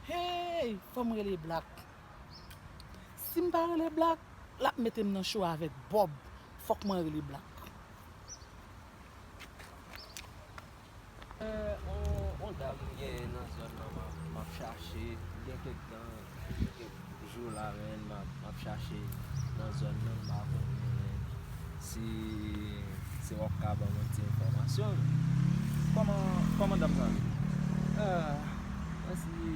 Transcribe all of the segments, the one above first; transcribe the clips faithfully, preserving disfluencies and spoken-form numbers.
Hey, fò m rele Black. Si m pa rele Black, l ap mete m nan cho avèk Bob. Fòk mwen rele Black. On, on dam m gen nan zòn nan, m ap, m ap chache. Gen kèk tan, gen kèk jou la, menn, m ap, m ap chache nan zòn nan, m pa konnen, menn, si, si w ap ka ban mwen ti enfòmasyon. Kòman, kòman dam sa ye? Ah, mwen si,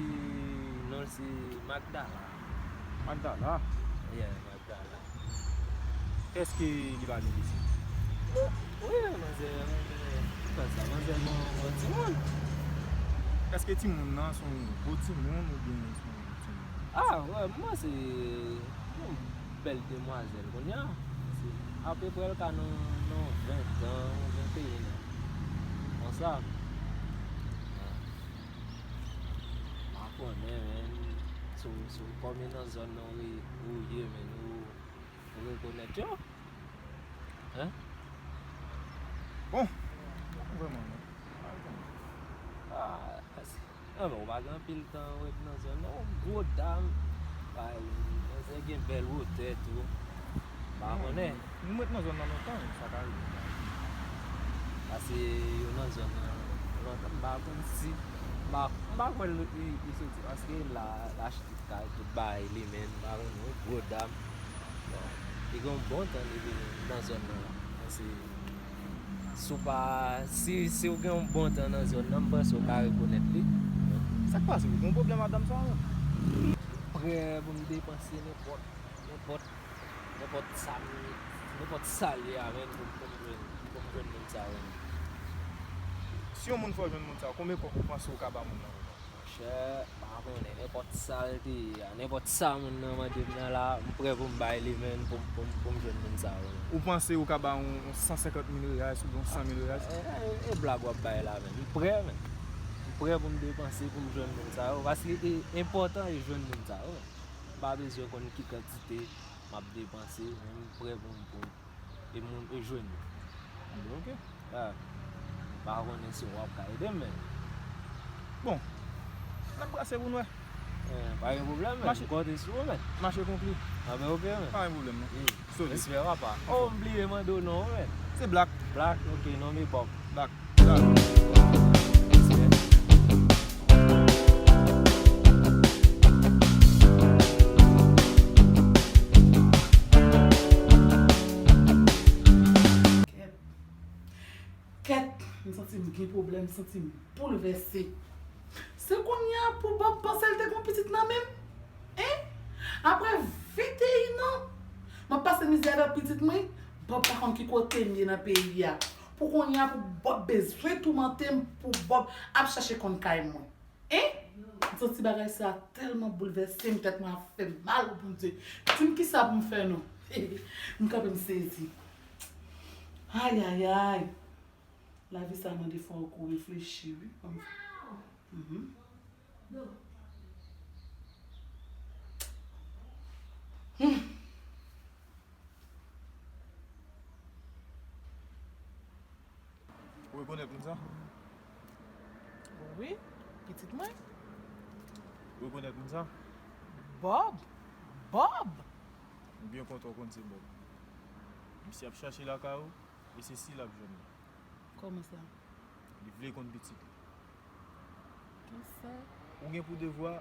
non l se Magdala. Magdala? Yeah, Magdala. Èske li pa gen pitit? Wi, manzè, manzè, ki fè sa? Manzè gon, gon timoun. Èske timoun nan se yon gwo timoun oubyen se yon timoun? Ah, wè, m panse yon bèl demwazèl kounye a. Se apeprè l ka nan, nan ven tan, venteyen an. Konsa. Ah. M pa konnen, menn. Sou, sou, kòm e nan zòn nan ou re-, ou ye, menn, ou, ou rekonèt yo? Hein? Bon, pa vrèman, non. Pa vrèman. Ah, ah, men ou pa gen anpil tan ou ret nan zòn nan, ou gwo dam. Bay, manzè gen bèl wotè tou. M pa konnen. M ret nan zòn nan lontan, sa ka rive. Paske yo nan zòn nan lontan, m pa konn si, m pa, m pa kwè l, li, li soti, paske la, l achte kay, tout bagay li menm, m pa konnen, yon gwo dam. Bon, li gen yon bon tan li vin nan zòn nan la. Paske si w pa, si, si w gen yon bon tan nan zòn nan, m panse w ka rekonèt li. Sa k pase? Ou gen yon pwoblèm ak dam sa a? Prè pou m depanse nenpòt, nenpòt, nenpòt sa m, nenpòt sa l ye a, menn, pou m, pou m jwenn, pou m jwenn moun sa a, menn. Si yon moun fè w jwenn moun sa a, konbyen kòb ou panse w ka ba moun nan? Monchè, m pa konnen, nenpòt sa l te ye a, nenpòt sa moun nan mande m nan la, m prè pou m bay li, menn, pou m, pou m, pou m jwenn moun sa yo, menn. Ou panse ou ka ba yon, yon san senkant mil reyal oubyen yon san mil reyal? E, e, e blag w ap bay la, menn. M prè, menn. M prè pou m depanse pou m jwenn moun sa yo, paske e enpòtan e jwenn moun sa yo, menn. M pa bezwen konn ki kantite m ap depanse, men m prè pou m, pou m e moun, e jwenn yo. Anben, oke. Ah, m pa konnen si w ap ka ede m, men. Bon, n ap brase pou n wè. Eh, pa gen pwoblèm, men. Mache. M konte sou ou, men. Mache konkli. Anben, oke, men. Pa gen pwoblèm, non. Wi. Sole. Respè, papa. Oh, m bliye mande w non, men. Se Black. Black, oke, non, men Bob. Black. Black. Respè. Kèt. Kèt. M santi m gen pwoblèm, m santi m boulvèse. Se kounye a pou Bob panse l te gon pitit nan men m? Hein? Apre venteyen an, m ap pase mizè avèk pitit mwen, Bob pa konn ki kote m ye nan peyi a. Pou kounye a, pou Bob bezwen toumante m, pou Bob ap chache konn kay mwen. Hein? M santi bagay sa tèlman boulvèse m, tèt mwen ap fè mal, Bondye. Di m kisa pou m fè non. M kanpe m sezi. Ayayay. Lavi sa mande fò w ko reflechi, wi. Mhm. Hmm. Ou rekonèt moun sa? Bon, wi, pitit mwen. Ou rekonèt moun sa? Bob! Bob! M byen kontan w konn se Bob. Misye ap chache lakay ou, e se si l ap jwenn li. Kòman sa? Li vle konn pitit li. Kisa? Ou gen pou devwa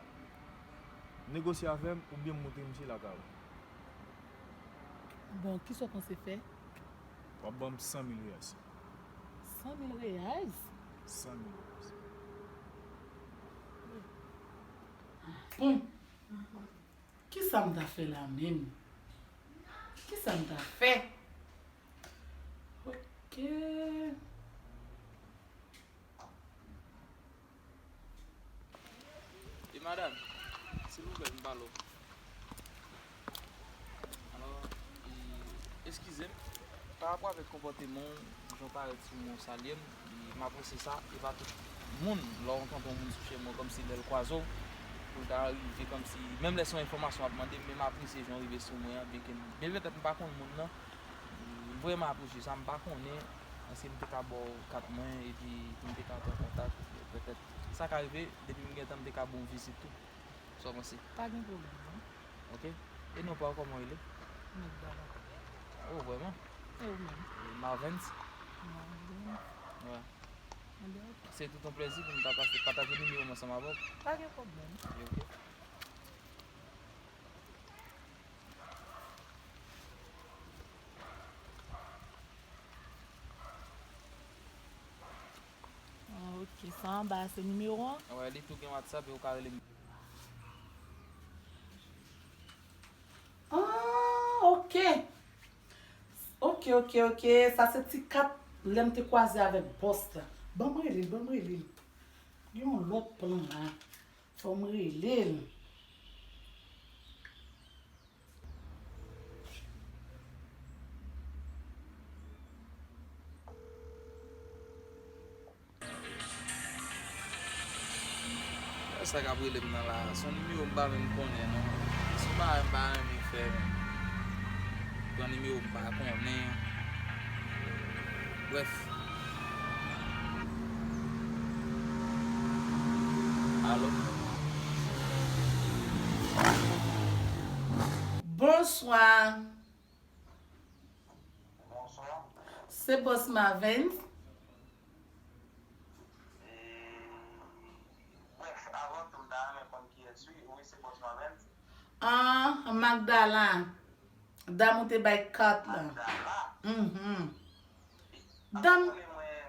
negosye avè m oubyen m montre misye lakay ou. Bon, kisa w panse fè? W ap ban m san mil reyal. San mil reyal? San mil reyal. Hum. Kisa m ta fè la menm? Kisa m ta fè? Ok. E madanm, silvouplè, m pale w. Alò, e, eskize m, pa rapò avèk konpòteman w, jan w parèt sou mwen, w salye m, e m apresye sa, e pa tout moun, lè w rankontre yon moun sou chemen w, kòmsi lè l kwaze w, pou l ta rive kòmsi, menm lè se yon enfòmasyon w ap mande m, men m apresye jan w rive sou mwen an, byenke m, byen petèt m pa konn moun nan, m vrèman apresye sa, m pa konnen, èske m te ka ba w kat mwen, epi pou m te ka pran kontak, petèt, sa ka rive, depi m gen tan, m te ka ba w yon vizit tou. Sa w panse? Pa gen pwoblèm, non. Ok. E non pa w, kòman w rele? Magdala. Oh, vrèman? E ou menm? E Marvens? Marvens. Wè. Ebyen, ok. Se tout yon plèzi pou m ta pase, pataje nimewo m ansanm avè w. Pa gen pwoblèm. Ok, ok. Ah, ok, sa anba a se nimewo an? Wè, li tou gen WhatsApp, e ou ka rele m. Ah, ok. Ok, ok, ok. Sa se ti kat lè m te kwaze avèk bòs la. Ban m rele l, ban m rele l. Gen yon lòt plan la. Fò m rele l. Sa k ap rele m nan la, se yon nimewo m pa menm konnen non. Se yon bagay m pa renmen fè menm. Pran nimewo m pa konnen. Brèf. Alo? Bonswa. Bonswa. Se bòs Marvens? E, brèf, avan tou, m ta renmen konn kiyès, wi. Wi, se bòs Marvens. Ah, Magdala. Dam ou te bay kat la. Magdala? Mhm. Dam. Mwen,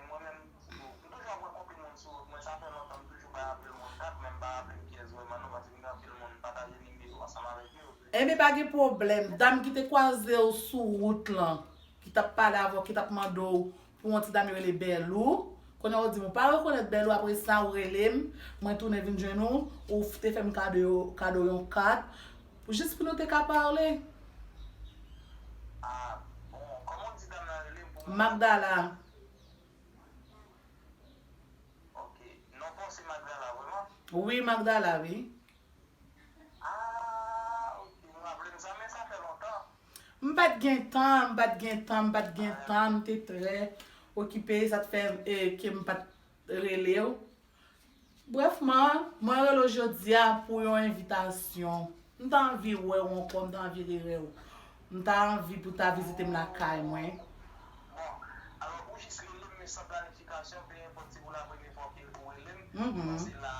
mwen menm, m toujou ap wè anpil moun sou wout mwen, sa fè lontan m toujou bay anpil moun kat, men m pa raple m kiyès vrèman non, paske m gen anpil moun m pataje nimewo ansanm avèk yo. Ebyen, pa gen pwoblèm. Dam ki te kwaze w sou wout lan, ki t ap pale avè w, ki t ap mande w pou yon ti dam yo rele Bèlou. Kounye a ou di m ou pa rekonèt Bèlou, apre sa ou rele m, mwen tounen vin jwenn ou, ou te fè m kado, kado yon kat, jis pou nou te ka pale. Ah, bon, kòman w di dam nan rele m pou mwen? Magdala. Ok, non pa w se Magdala, vrèman? Wi, Magdala, wi. Ah, ok, m raple m sa, men sa fè lontan. M pa t gen tan, m pa t gen tan, m pa t gen tan, m te trè okipe, sa t fè, eh, ke m pa t rele w. Brèfman, mwen rele w jodi a pou yon envitasyon. M ta anvi wè w ankò, m ta anvi rewè w. M ta anvi pou w ta vizite m lakay mwen. Bon, alò, ou jis rele m, men san planifikasyon, pe enpòt si pou la premye fwa ke ou rele m, mhm, paske la,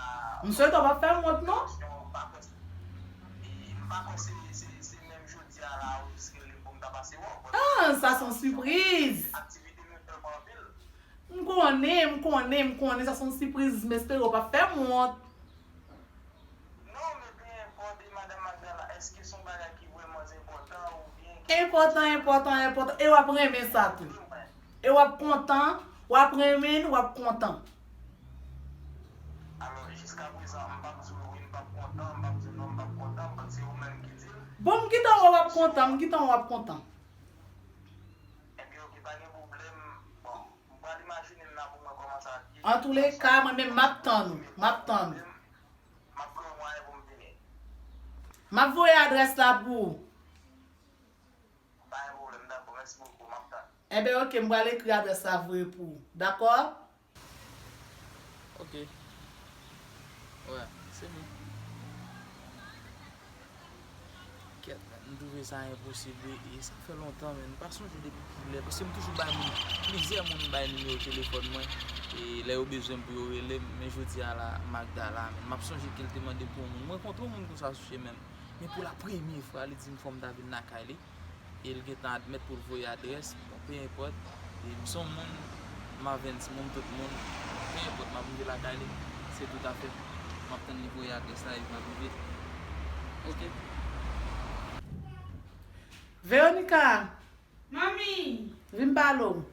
m swete w p ap fè m wont, non? M pa kwè se, e, m pa kwè se, se, se menm jodi a la, ou jis rele m pou m ta pase wè w. Ah, sa se yon sipriz! Aktivite nou tèlman anpil. M konnen, m konnen, m konnen, sa se yon sipriz, m espere w p ap fè m wont. Non, men pe enpòt, e madanm Magdala, èske se yon bagay ki vrèman enpòtan oubyen ki... Enpòtan, enpòtan, enpòtan, e w ap renmen sa tou. E w ap kontan, w ap renmen l, w ap kontan. Alò, jiskaprezan, m p ap di w wi, m p ap kontan, m p ap di w non, m p ap kontan, m panse se ou menm ki di l. Bon, m gentan wè w ap kontan, m gentan wè w ap kontan. Ebyen, ok, pa gen pwoblèm. Bon, m pral imajine m nan pou m wè kòman sa ap ye. Antouleka, mwen menm, m ap tann ou, m ap tann ou. M ap pran yon mwayen pou m vini. M ap voye adrès la pou ou. Pa gen pwoblèm, dakò, mèsi bokou, m ap tann. Enben, ok, m pral ekri adrès la voye pou ou. Dakò? Ok. Wè, se bon. Kèt, men, m twouve sa enposib, wi, e sa fè lontan, men, m pa sonje depi kilè, paske m toujou bay moun, plizyè moun m bay nimewo telefòn mwen, e lè yo bezwen m pou yo rele m, men jodi a la, Magdala, men, m ap sonje ke l te mande pou yon moun. M rankontre yon moun konsa sou chemen m, men pou la premye fwa, li di m fò m ta vin lakay li. E l gentan admèt pou l voye adrès, bon, pe enpòt. E m se yon moun, m avè n, se moun tout moun, pe enpòt, m ap rive lakay li, se toutafè. M ap tann li voye adrès la epi m ap rive. Ok. Veronica! Manmi! Vin pale w.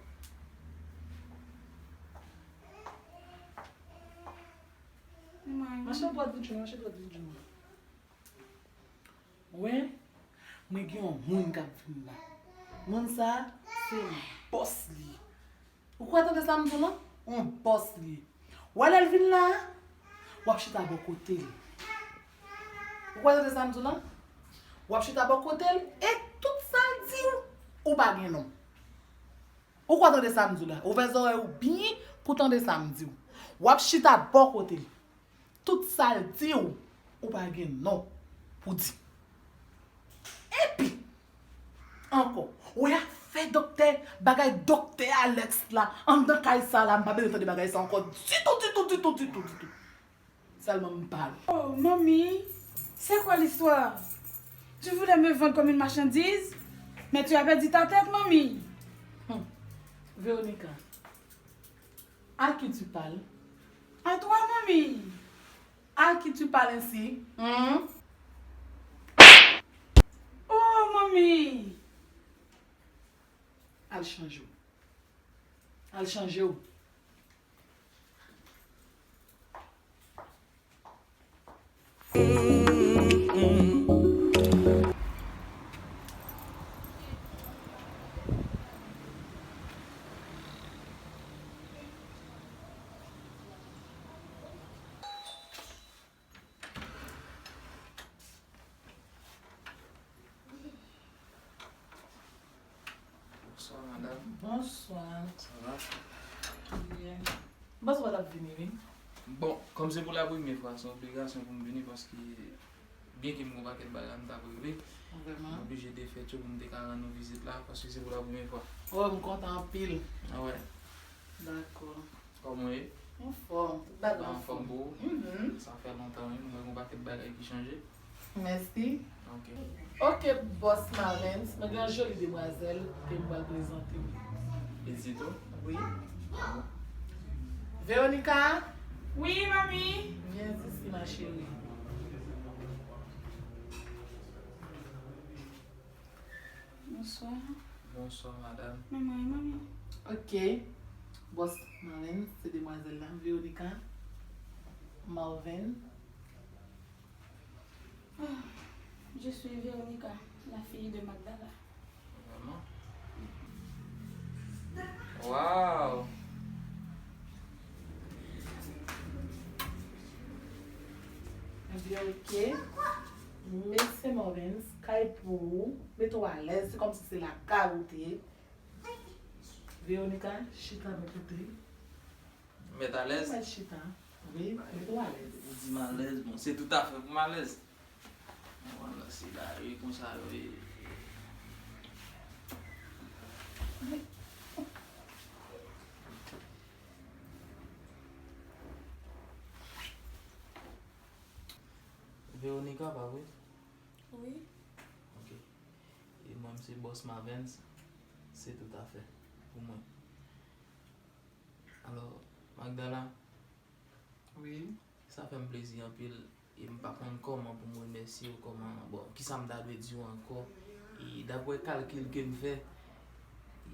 Manmi. Mache dwat vin jwenn, mache dwat vin jwenn. Wè, mwen gen yon moun k ap vin la. Moun sa a, se yon bòs li ye. Ou kwè tande sa m di w lan? Yon bòs li ye. Wè lè l vin la a, w ap chita bò kote l. Ou kwè tande sa m di w lan? W ap chita bò kote l, e tout sa l di w, ou pa gen non. Ou kwè tande sa m di w la? Ouvè zòrèy ou byen pou tande sa m di w. W ap chita bò kote l. Tout sa l di w, ou pa gen non pou di. Epi, ankò, wè afè doktè, bagay doktè Alex la, anndan kay sa la, m pa bezwen tande bagay sa ankò ditou, ditou, ditou, ditou, ditou. Sèlman m pale. Oh, manmi, c'est quoi l'histoire? Tu voulais me vendre comme une marchandise, mais tu as perdu ta tête, manmi. Hmm. Veronica, à qui tu parles? À toi, manmi. À qui tu parles ainsi? Hmm? Oh, manmi. Al chanje w. Al chanje w. Bonswa, madanm. Bonswa. Sa va? Byen. M panse w pa t ap vini, wi. Bon, kòm se pou la premyè fwa, se yon obligasyon pou m vini paske byenke m gen yon pakèt bagay m t ap regle, m oblije defèt yo pou m te ka rann nou vizit la paske se pou la premyè fwa. Oh, m kontan anpil. Ah wè. Dakò. Kòman w ye? Anfòm, tout bagay anfòm pou ou? Mhm. Sa fè lontan, wi. M wè gen yon pakèt bagay ki chanje. Mèsi. Ok. Ok, bòs Marvens, mwen gen yon joli demwazèl ke m pral prezante w. Pitit ou? Wi. Veronica? Wi, manmi. Vyen isi, ma chérie. Bonswa. Bonswa, madanm. Kòman w ye, manmi? Ok. Bòs Marvens, se demwazèl la, Veronica. Marvens. Ah, je suis Veronica, la fille de Magdala. Vraiment? Wow! Ebyen, ok. Mesye Marvens, kay pou ou. Mete w alèz, se kòmsi se lakay ou te ye. Veronica, chita bò kote. Mèt alèz? Mèt chita. Wi, mete w alèz. Ou di m alèz, bon, se toutafè pou m alèz. Mwen, se la, e konsa yo ye. Veronica, pa vre? Wi. Ok. E mwen, m se bòs Marvens. Se toutafè pou mwen. Alò, Magdala, wi, sa fè m plezi anpil. E m pa konn kòman pou m remèsye w, kòman, bon, kisa m ta dwe di w ankò. E daprè kalkil ke m fè,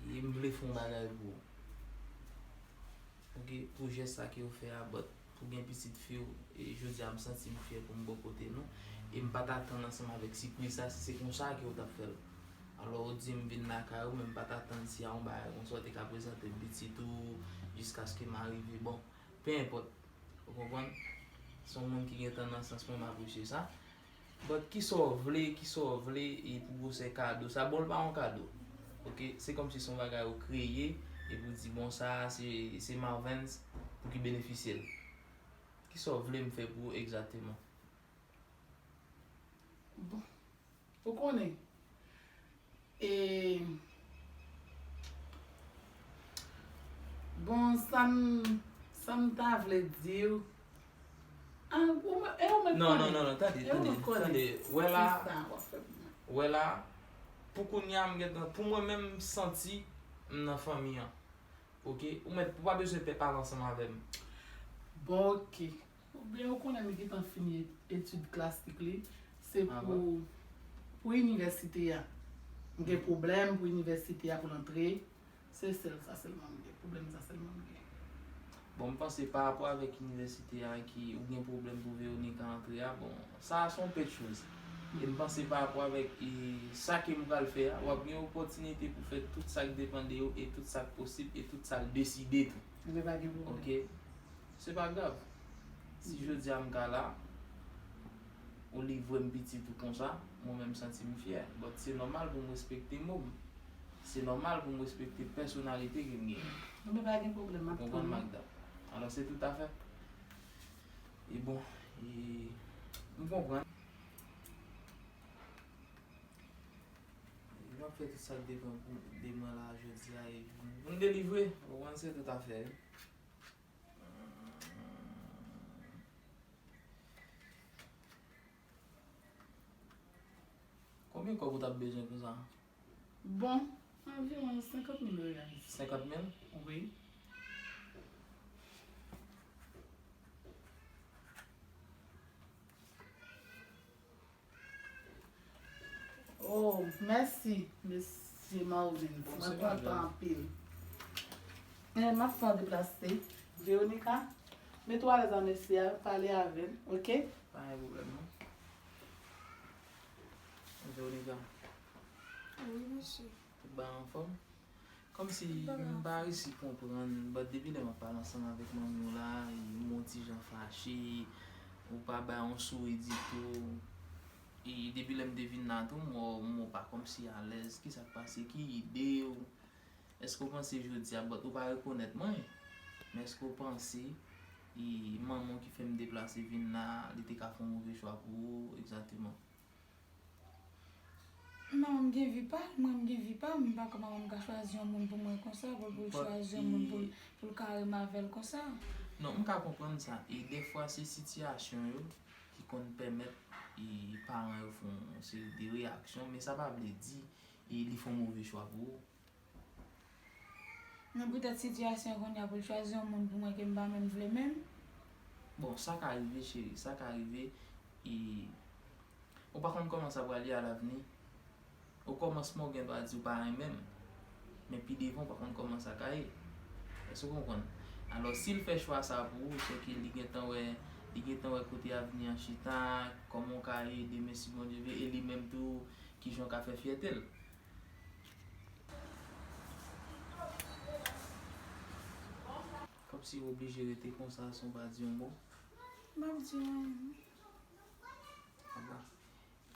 e m vle fè yon bagay pou ou. Ok, pou jès sa ke w fè a, but pou gen pitit fi w, e jodi a m santi m fyè pou m bò kote nou. E m pa t atann ansanm avèk sipriz sa, si se konsa ke w t ap fè l. Alò, ou di m vin lakay ou, men m pa t atann si a yon bagay konsa w te ka prezante m pitit ou, jiskaske m arive. Bon, pe enpòt. Ou konprann? Se yon moun ki gen tandans an se moman apresye sa. But kisa w vle, kisa w vle, e pou gwosè kado sa, bon, l pa yon kado. Ok? Se kòmsi se yon bagay ou kreye, epi w di, bon, sa a, se, se Marvens pou ki benefisye l. Kisa w vle m fè pou ou egzakteman? Bon. Ou konnen, e, bon, sa m, sa m ta vle di w, a, ou mè-, e ou mèt konnen. Non, non, non, non, tande, tande, tande. Wè la, wè la, pou kounye a, m gentan, pou mwen menm, m santi m nan fanmi an. Ok? Ou mèt, ou pa bezwen pè pale ansanm avè m. Bon, ok. Oubyen ou konnen li gentan fini etid klasik li. Se pou, pou inivèsite a. M gen pwoblèm pou inivèsite a pou l antre. Se sèl sa sèlman m gen. Pwoblèm sa sèlman m gen. Bon, m panse pa rapò avèk inivèsite a ki ou gen pwoblèm pou Veronica antre a, bon, sa a se yon pèt choz. E m panse pa rapò avèk e, sa ke m pral fè a, w ap gen opòtinite pou fè tout sa k depann de ou e tout sa k posib e tout sa l deside tou. Ebyen, pa gen pwoblèm. Oke? Se pa grav. Si jodi a m ka la, ou livre m pitit ou konsa, mwen menm m santi m fyè. But se nòmal pou m respekte mo m. Se nòmal pou m respekte pèsonalite ke m genyen. Ebyen, pa gen pwoblèm, m ap tann ou. Ou konprann, Magda? Alò, se tout afè. E bon, e, m konprann. E, m ap fè tout sa k depann pou, de mwen la jodi a, e, pou m delivre, ou konprann, se tout afè, wi. Konbyen kòb ou t ap bezwen pou sa? Bon, anviwon senkant mil reyal. Senkant mil? Wi. Oh, mèsi, mesye Marvin. Mwen kontan anpil. Eh, m ap fè yon deplase. Veronica, mete w alèz ak mesye a, pale avè l, oke? Pa gen pwoblèm, non. Veronica. Wi, mesye. Tout bagay anfòm? Kòmsi m pa resi konprann, but depi lè m ap pale ansanm avèk manmi w la, e m wè w ti jan fache, ou pa bay yon souri ditou. E depi lè m te vin la tou, m wè w, m wè w pa kòmsi alèz. Kisa k pase? Ki ide w? Èske w panse jodi a, but ou pa rekonèt mwen, men èske w panse e manman w ki fè m deplase vin la, li te ka fè yon move chwa pou ou, egzakteman? Non, m gen vi pa m, mwen m gen vi pa m, m pa ka, manman m ka chwazi yon moun pou mwen konsa, pou l, pou l chwazi yon moun pou l, pou l ka renmen avè l konsa. Non, m ka konprann sa. E dèfwa, se sitiyasyon yo ki konn pèmèt e paran yo fè yon seri de reyaksyon, men sa pa vle di e li fè yon move chwa pou ou. Men poutèt sitiyasyon kounye a pou l chwazi yon moun pou mwen ke m pa menm vle menm. Bon, sa ka rive, cheri, sa ka rive. E ou pa konn kòman sa pral ye alavni. Okòmansman, ou gen dwa di ou pa renmen m. Men pi devan, ou pa konn kòman sa ka ye. Èske w konprann? Alò, si l fè chwa sa pou ou, se ke li gentan wè, li gentan wè kote avni an chita, kòman w ka ye demen si Bondye vle, e li menm tou, kijan w ka fè fyète l. Kòmsi w oblije rete konsa san w pa di yon mo. M p ap di anyen, non. Aba.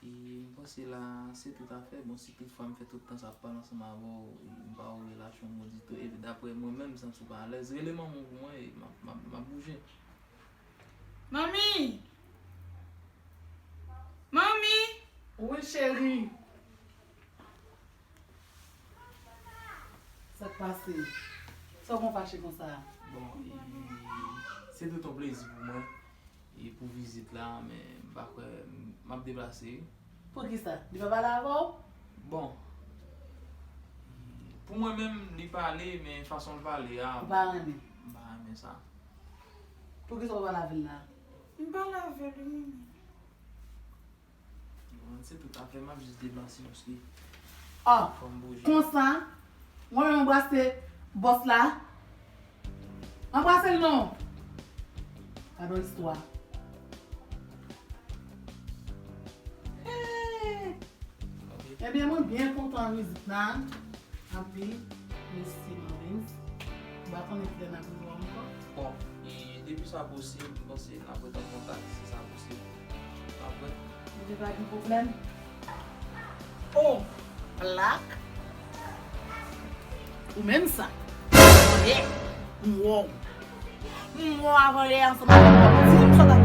E m panse la, se tout afè. Bon, si tout fwa m fè tout tan sa ap pale ansanm avè w, e m pa wè w relasyon m ditou. E daprè mwen menm, m santi w pa alèz. Rele manman w pou mwen, e m ap, m ap, m ap bouje. Manmi! Manmi! Wi, cheri. Sa k pase? Sa w konn fache konsa? Bon, e, se tout yon plezi pou mwen, e pou vizit la, men m pa kwè, m ap deplase, wi. Poukisa? Li pa pale avè w? Bon, pou mwen menm, li pale, men fason l pale a, ou pa renmen? M pa renmen sa. Poukisa w pa pale avè l la? M pale avè l, wi, manmi. Bon, se tout afè, m ap jis deplase paske fò m bouje. Konsa, mwen menm anbrase bòs la. Anbrase l non. Gade yon istwa. Hey! Ebyen, mwen byen kontan vizit la. Anpil, mèsi, Marvins. M pa konnen kilè n ap rewè ankò. Bon, e depi sa posib, m panse n ap ret an kontak, si sa posib. N ap wè. Ebyen, pa gen pwoblèm. Oh, Black. Ou menm sa. Tande, m wè w. M wè w avan yè ansanm avèk w ap di m sa w t